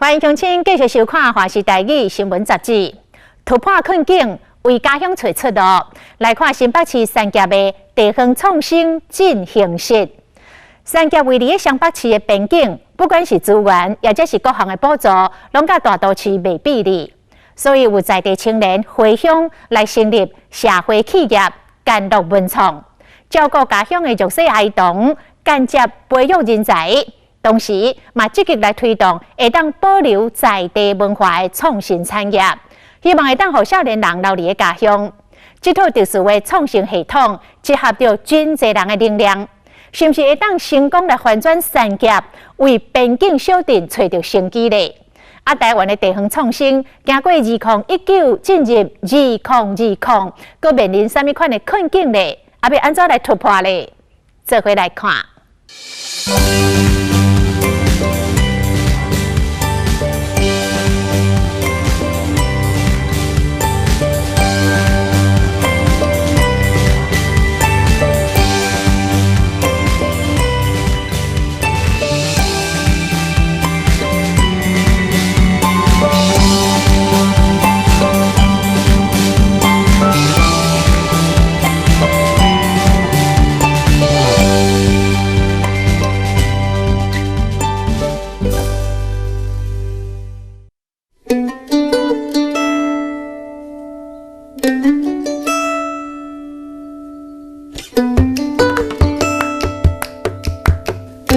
歡迎鄉親繼續收看《華視台語新聞雜誌》，突破困境，為家鄉揣出路。來看新北市三峽的地方創生進行式。三峽位佇雙北市的邊境，不管是資源，抑者是各項的補助，攏佮大都市袂比哩。所以有在地青年回鄉來成立社會企業，甘樂文創，照顧家鄉的弱勢兒童，間接培育人才。同時，嘛積極來推動會當保留在地文化的創新產業，希望會當予少年人留佇家鄉。這套特殊的創新系統，集合著真濟人的能量，是毋是會當成功來翻轉三峽，為邊境小鎮揣著生機咧？啊，台灣的地方創生，經過2019進入2020，閣面臨啥物款的困境咧？啊，欲按怎來突破咧？做伙來看。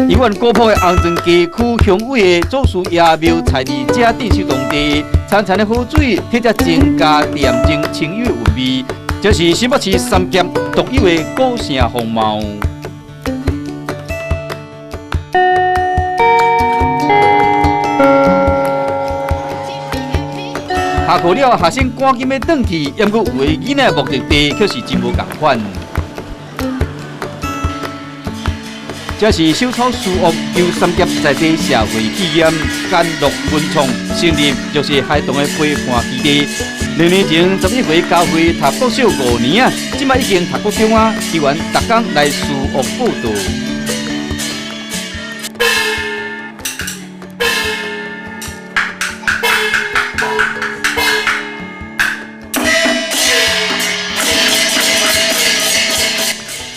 宜蘭古樸的紅磚街區鄉尾的祖師爺廟菜市這鎮守當地，潺潺的河水，透著增加恬靜清幽的韻味，這是新北市三峽獨有的古城風貌。下課了，學生趕緊欲轉去，毋過有的囡仔目的地卻是真無仝款。這是小草書屋由三峽在地社會企業甘樂文創成立，就是孩童的陪伴基地。2年前11歲教會讀國小5年啊，這擺已經讀國中啊，猶原逐工來書屋報到。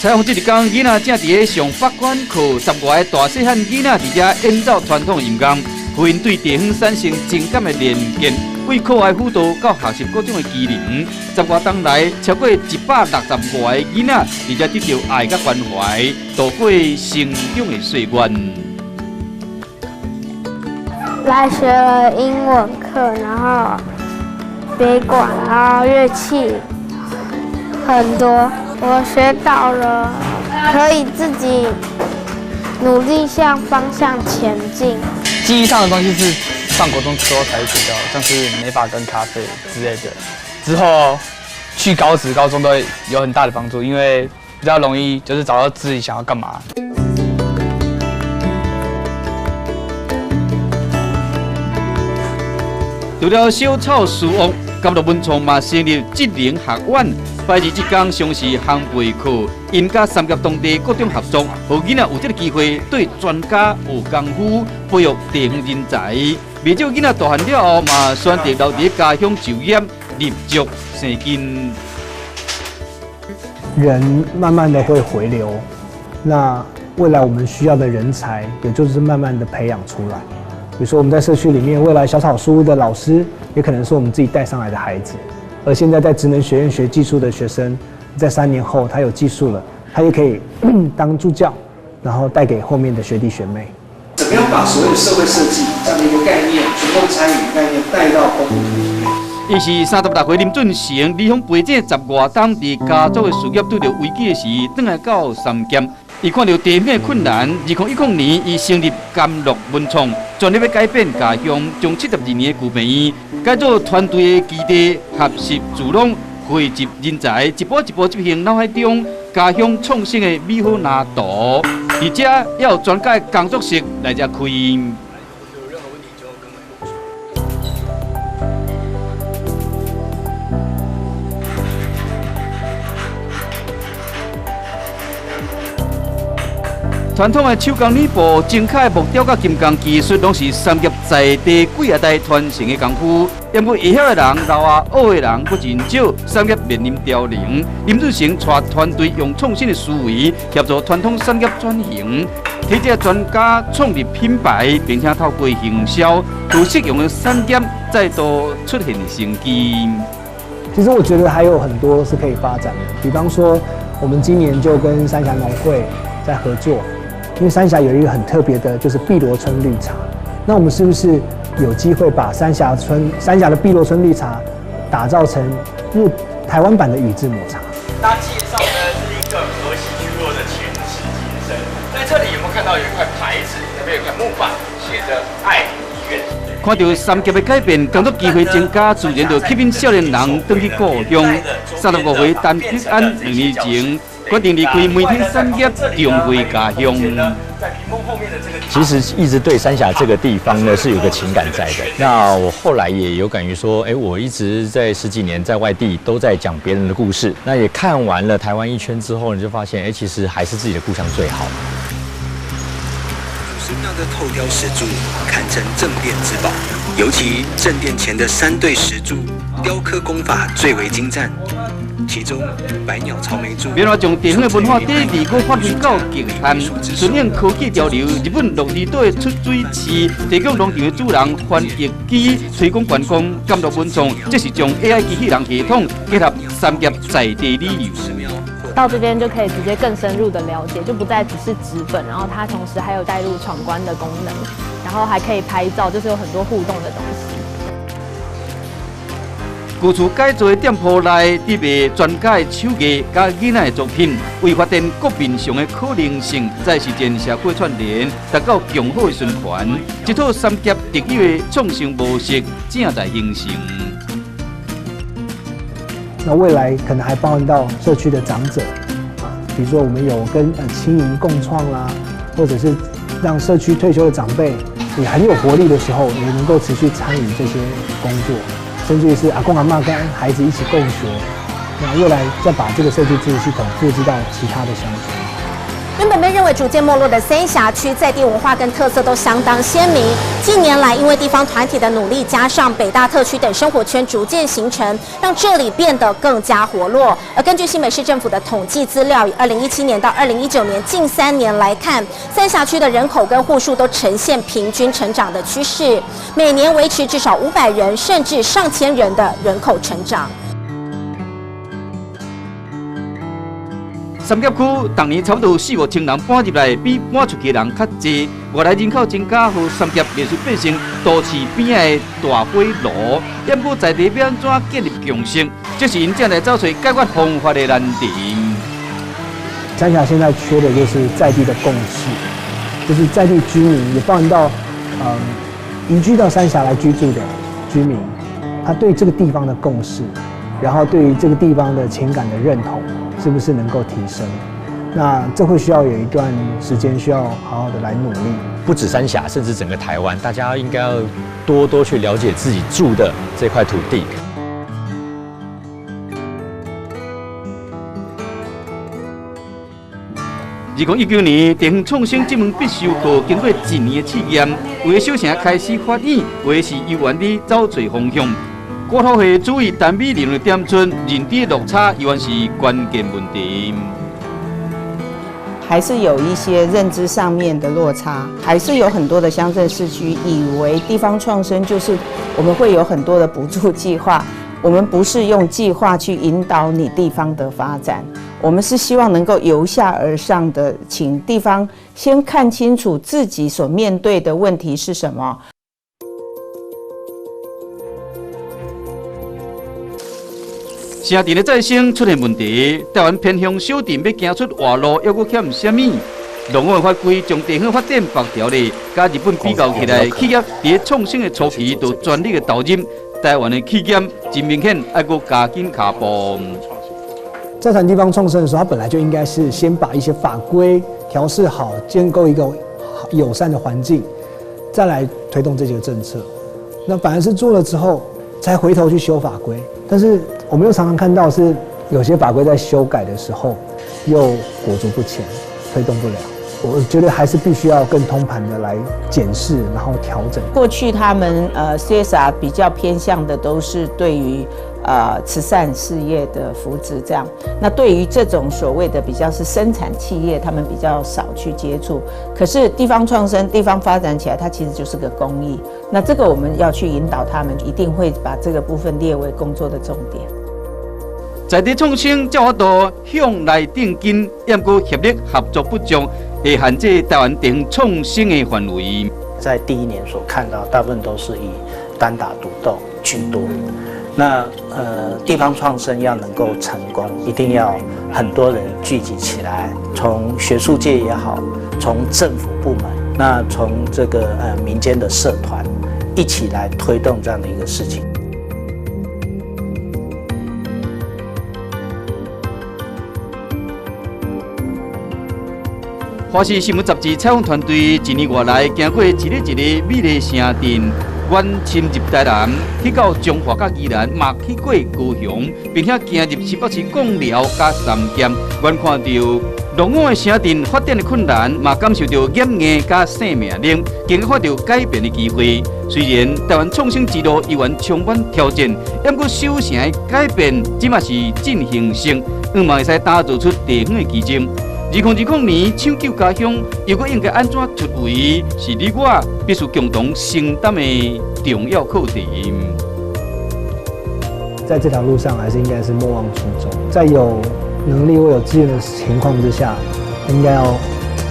採訪這一工，囡仔正佇咧上法官課，十外个大細漢囡仔佇遮演奏傳統音樂，予𪜶對地方產生情感的連結，對課外輔導到學習各種的技能，十外冬來超過160外个囡仔佇遮得著愛佮關懷，度過成長的歲月。來學了英文課，然後北管，然後樂器很多。我學到了，可以自己努力向方向前進。記憶上的東西是上國中之後才學到，像是美髮跟咖啡之類的。之後去高職、高中都會有很大的幫助，因為比較容易就是找到自己想要幹嘛。除了小草書屋，甘樂文創嘛成立智能學院，拜二這工上是烘焙課，𪜶佮三峽當地各種合作，予囡仔有這个機會對專家學功夫，培育地方人才。袂少囡仔大漢了後，嘛選擇留佇家鄉就業，立足生根。人慢慢的會回流，那未來我們需要的人才，也就是慢慢的培養出來。比如說我們在社區裡面，未來小草書屋的老師，也可能是我們自己帶上來的孩子。而現在在職能學院學技術的學生，在3年後他有技術了，他也可以當助教，然後帶給後面的學弟學妹。怎麼樣把所謂的社會設計這樣的一個概念，群眾參與概念帶到公共裡面？伊是36歲林俊成，離鄉背井十外冬，佇家族的事業拄著危機的時，轉來到三峽。伊看著地方的困難，2010年，伊成立甘樂文創，全力欲改變家鄉，將72年的舊病院改做團隊的基地，學習助農，匯集人才，一步一步執行腦海中家鄉創新的美好藍圖。而且也有專家的工作室來遮開。传统的手工染布、精巧的木雕佮金工技术，拢是三峡在地几仔代传承的功夫。毋过会晓的人老啊，学的人阁真少。产业面临凋零，林润成带团队用创新的思维协助传统产业转型，提这专家创立品牌，并且透过行销，予适用的产业再度出现生机。其实我觉得还有很多是可以发展的，比方说，我们今年就跟三峡农会在合作，因为三峡有一个很特别的，就是碧螺春绿茶。那我们是不是有机会把三峡的碧螺春绿茶打造成台湾版的宇治抹茶？大家介绍呢是一个河西聚落的前世今生，在这里有没有看到有一块牌子？那边有块木板，写着“爱医院”。看著三峡的改变，工作机会增加，自然就吸引少年人转去故乡。35岁陈德安2年前决定离开媒体产业，重回家乡。其实一直对三峡这个地方呢是有个情感在的。那我后来也有感于说，哎，我一直在十几年在外地都在讲别人的故事。那也看完了台湾一圈之后，你就发现，哎，其实还是自己的故乡最好。祖师庙的透雕石柱堪称镇店之宝，尤其正殿前的三对石柱，雕刻工法最为精湛。其中百鸟朝梅柱，欲怎将地方的文化底蕴阁发挥到极限，顺应科技潮流，日本鹿儿岛的出水市提供农场的主人翻译机推广观光，甘乐文创，这是将 AI 机器人系统结合三峡在地旅游。到这边就可以直接更深入的了解，就不再只是纸本，然后它同时还有带入闯关的功能，然后还可以拍照，就是有很多互动的东西。旧厝改造的店铺内，伫卖专家的手艺佮囡仔的作品，为发展各面向的可能性，再实现社会串联，达到良好的循环。这套三峡特有的创新模式正在形成。那未来可能还包含到社区的长者啊，比如说我们有跟青银共创啦，或者是让社区退休的长辈也很有活力的时候，也能够持续参与这些工作，甚至于是阿公阿嬷跟孩子一起共学。那未来再把这个社区支持系统复制到其他的乡村。原本被认为逐渐没落的三峡区，在地文化跟特色都相当鲜明。近年来，因为地方团体的努力，加上北大特区等生活圈逐渐形成，让这里变得更加活络。而根据新北市政府的统计资料，以2017年到2019年近3年来看，三峡区的人口跟户数都呈现平均成长的趋势，每年维持至少500人甚至上千人的人口成长。三峡区逐年差不多四五千人搬入来，比搬出去的人较济。外来人口增加，予三峡陆续变成都市边仔的大火炉。毋过在地欲按怎建立共识，这是𪜶正在找揣解决方法的难题。三峡现在缺的就是在地的共识，就是在地居民，也包含到移居到三峡来居住的居民，他对这个地方的共识，然后对于这个地方的情感的认同，是不是能够提升？那这会需要有一段时间，需要好好的来努力。不止三峡，甚至整个台湾，大家应该要多多去了解自己住的这块土地。2019年，地方创生这门必修课经过一年的试验，有的小城开始发展，有的是犹原伫走揣方向。国发会主委陈美玲的点出，认知落差犹原是关键问题。还是有一些认知上面的落差，还是有很多的乡镇市区以为地方创生就是我们会有很多的补助计划，我们不是用计划去引导你地方的发展，我们是希望能够由下而上的，请地方先看清楚自己所面对的问题是什么。城镇的再生出现问题，台湾偏乡小镇欲行出活路，犹阁欠啥物？农委法规将地方发展法条例，佮日本比较起来，企业伫创新的初期就全力的投入，台湾的企业真明显爱阁加紧跤步。在谈地方创生的时候，它本来就应该是先把一些法规调适好，建构一个友善的环境，再来推动这些政策。那反而是做了之后，才回头去修法规。但是我们又常常看到是有些法规在修改的时候又裹足不前，推动不了。我覺得還是必須要更通盤的來檢視，然後調整。過去他們CSR 比較偏向的都是對於慈善事業的扶植這樣，那對於這種所謂的比較是生產企業，他們比較少去接觸。可是地方創生、地方發展起來，它其實就是個公益。那這個我們要去引導他們，一定會把這個部分列為工作的重點。在地創生才有法度向內頂緊，毋過協力合作不足，會限制台灣地方創生的範圍。在第一年所看到，大部分都是以單打獨鬥居多。那地方創生要能夠成功，一定要很多人聚集起來，從學術界也好，從政府部門，那從這個民間的社團，一起來推動這樣的一個事情。華視新聞雜誌採訪團隊一年外來，行過一个一个美麗城鎮，遠深入台南，去到彰化佮宜蘭，嘛去過高雄，並且行入新北市貢寮佮三峽，阮看著落伍的城鎮發展的困難，嘛感受著掩硬佮生命力，更看著改變的機會。雖然台灣創生之路猶原充滿挑戰，毋過小城的改變，這嘛是進行式，向望會使打造出地方的奇蹟。2020年搶救家鄉，又閣應該按怎突圍，是你我必須共同承擔的重要課題。在這條路上，還是應該是莫忘初衷。在有能力或有資源的情況之下，應該要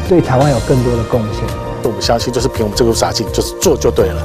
對台灣有更多的貢獻。我們相信，就是憑我們這股傻勁，就是做就對了。